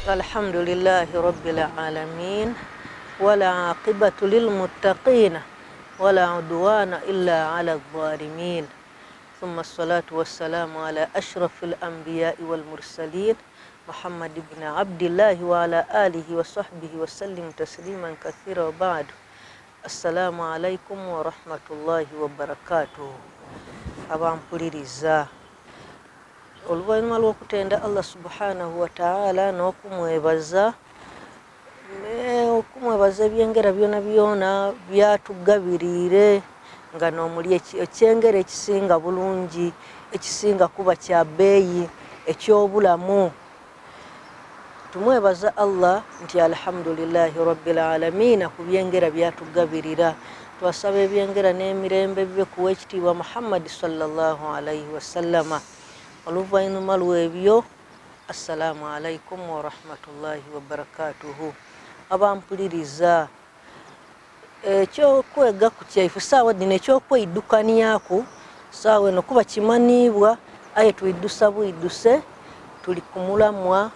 Alhamdulillahi rabbil alamin wala aqibatu lilmuttaqina wala udwana illa ala dhalimin thumma salatu wassalamu ala ashrafil anbiya'i wal mursalin Muhammad ibn Abdillah wa ala alihi wa sahbihi wa sallim tasliman kathira wa ba'du. Assalamu alaikum wa rahmatullahi wa barakatuh. Abampuliriza, oluvannyuma lw'okutenda Allah subhanahu wa ta'ala n'okumwebaza ebyengera byona byona byatugabiriire nga n'omuli ekyengera ekisinga bulungi, ekisinga kuba kya bbeeyi, eky'obulamu. Tumwebaza Allah nti alhamdulillahi rabbil alamin ku byengera byatugabirira. Twasaba ebyengera n'emirembe bibe kuwa ekitiibwa Muhammad sallallahu alaihi wasallama. Oluvannyuma lw'ebyo, assalamu alaikum wa rahmatullahi wa barakatuhu. Abampuliriza, ekyokwega ku kyaife saawa dino ekyokweiddukanyaku saawa eno kuba kimaniibwa, aye twiddusa bwidduse tuli ku mulamwa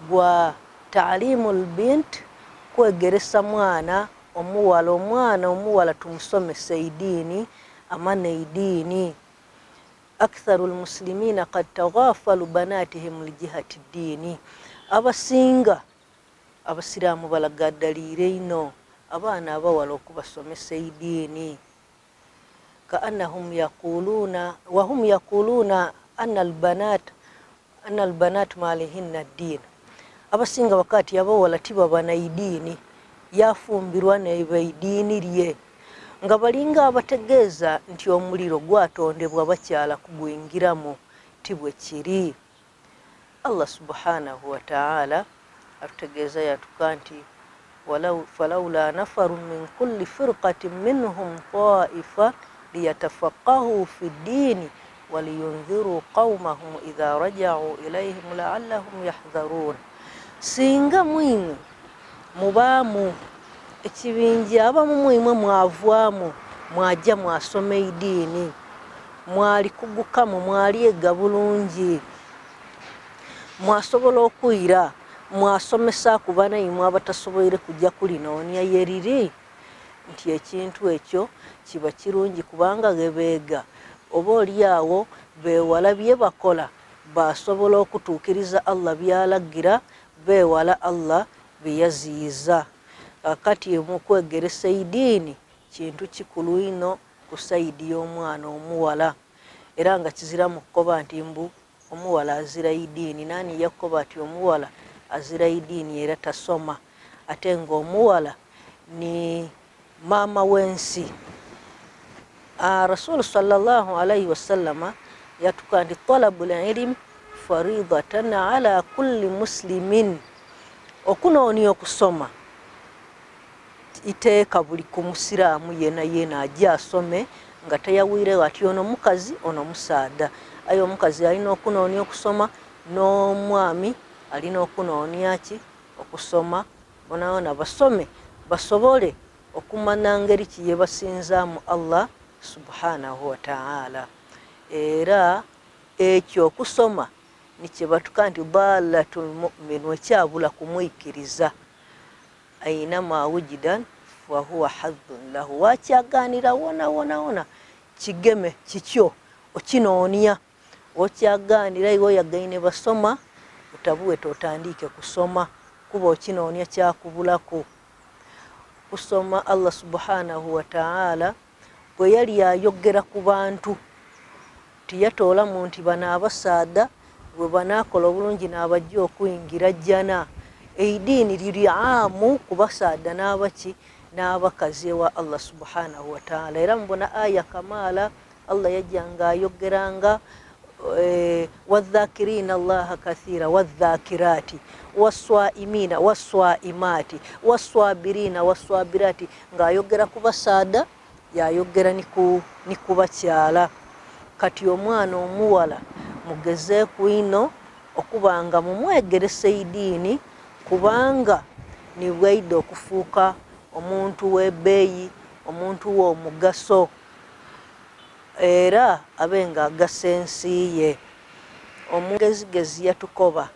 gwa taalimul bint, kwegeresa mwana omuwala. Omwana omuwala tumusomese idiini, amane idiini. Aktharu lmuslimina kad taghafalu banatihim lijihati ddiini, abasinga abasiraamu balagaddaliire ino abaana abawala okubasomesa idiini. Kaannahum yaquluna wahum yaquluna anna albanat malihinna ddiini, abasinga wakati abawala tibaba na idiini, yafumbirwa neba idiini lye, nga balinga abategeeza nti omuliro gwatondebwa bakyala kugwingiramu, tibwe kiri. Allah subhanahu wa ta'ala atutegeeza yatuka nti falaula nafarun min kulli firqatin minhum taifa liyatafaqahu fi ddiini waliyundhiru qawmahum idha raja'u ilayhim la'allahum yahdharun. Singa mwimwe mubaamu ekibinja, abamu mwimwe mwavaamu mwajja mwasoma idiini, mwalikugukamu, mwaliega bulungi, mwasobola okwira, mwasomesa ku banaimwe abatasoboire kujja kulinoonya yeriri, nti ekintu ekyo kiba kirungi kubanga gebeega oba oliawo beewala bye bakola, basobola okutuukiriza Allah byalagira, beewala Allah byeyaziyiza. Kakati mukwegeresa idiini kintu kikulu ino ku sayidi y'omwana omuwala, era nga kizira mu kukoba nti mbu omuwala azira idiini. Nani yakukoba ati omuwala azira idiini era tasoma, ate ng'omuwala ni maama w'ensi. Rasulu sallallahu alaihi wasallama yatuka nti talabul ilm faridatan ala kulli muslimin, okunoonya okusoma iteeka buli ku musiraamu yena yena ajja asome nga tayawirewo ati ono mukazi ono musaada. Aye omukazi alina okunoonya okusoma n'omwami alina okunoonya ki okusoma, bonaona basome basobole okumanya ngeri ki ye basinzaamu Allah subhanahu wa ta'ala. Era ekyo okusoma nikye batuka nti dalatul mu'min, wekyabula kumwikiriza, ainama wujidan fahuwa hadhun lahu, wakyagaanira wona wona wona kigeme kikyo okinoonya, okyagaanira iwe oyagaine basoma otabuwe totandike kusoma kuba okinoonya kyakubulako. Kusoma Allah subhanahu wa ta'ala bwe yali ayogera ku bantu tiyatoolamu nti bano abasaada bwe banaakola obulungi n'abajja okuyingira jjana. Eidiini liri amu ku basaada n'abaki n'abakazi ewa Allah subhanahu wa ta'ala. Era mubona aya kamaala Allah yajjanga ayogeranga wadhakirina Allaha kathira wadhakirati waswaimina waswaimati waswabirina waswabirati, ng'ayogera ku basaada yayogera ni ku bakyala. Kati omwana omuwala mugezeeku ino okubanga mumwegeresa idiini, kubanga ni bwaidde okufuuka omuntu w'ebbeeyi, omuntu w'omugaso, era abe nga agasa ensi ye. Omugezigezi yatukoba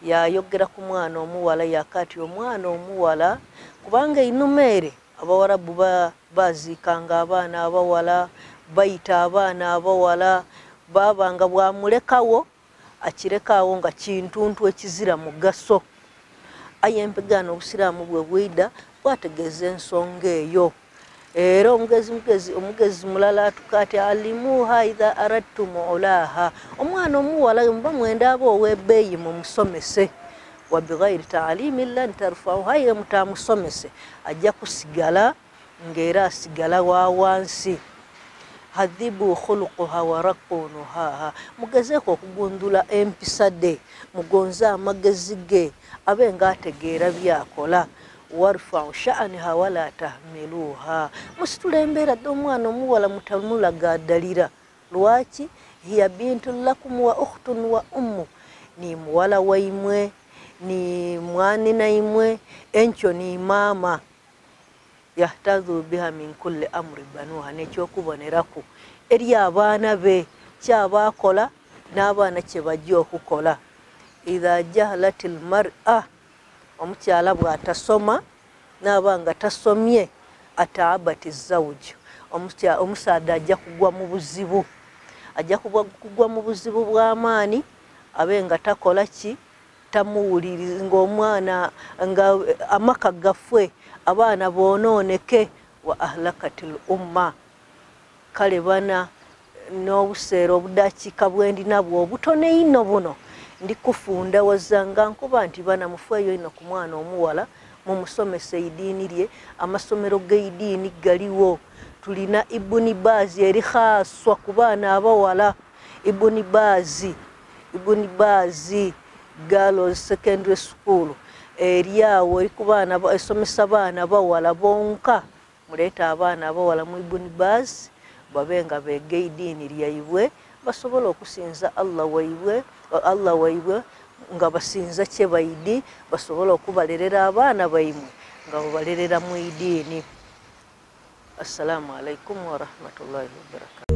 Yayogera ku mwana omuwala yakati omwana omuwala kubanga inumere abawarabu baziikanga abaana abawala, bayita abaana abawala, babanga bwamulekawo akirekawo nga kintuntu ekizira mugaso. Aye empigano obusiraamu bwe bwida bwategeeza ensonga eyo. Era omugezi mulala atukati alimuha idha aradtum ulaha, omwana omuwala muba mwenda aba ow'ebbeeyi mumusomese, wa bighairi ta'alimi lan tarfauha, ye mutamusomese ajja kusigala ng'era asigala wa wansi. Hadhibu khuluquha wa raqunuha, mugezeeko okugundula empisa de, mugonze amagezi ge abe ng'ategeera byakola. Warfa'u sha'naha wala tahmiluha, musitule embeera d'omwana omuwala mutamulagadalira. Lwaki? Hiya bintu lakum wa ukhtun wa ummu, ni muwala waimwe, ni mwanina imwe, enkyo ni maama. Yahtadhu biha min kulli amri banuha, nekyokuboneraku eri abaana be kyabakola n'abaana kye bajja okukola. Idha jahalatil mar'a, omukyala bw'atasoma n'aba nga tasomye, ataabati zawuju, omusaadha ajja kugwa mu buzibu, ajja kugwa mu buzibu bw'amaani, abe nga takola ki, tamuwuliriza ng'omwana nga amaka gaffe abaana boonooneke. Wa ahlakatil umma, kale bana n'obuseera obudakiika bwendinabwo obutono ino buno ndikufunda wazanga nkuba nti bana mufeeyo ino ku mwana omuwala mumusomese idiini lye. Amasomero g'eidiini galiwo, tulina Ibuni Baazi eri khaswa ku baana abawala, Ibuni Baazi, Ibuni Baazi Girls Secondary School eri awo eri ku baana, esomesa baana bawala bonka. Muleeta abaana abawala mu Ibuni Baazi babe nga beega eidiini lyaibwe, basobole okusinza Allah waibwe, Allah waibwe nga basinza kye baidi, basobole okubalerera abaana baimwe nga babalerera mu idiini. Assalamu alaikum warahmatullahi wabarakatuh.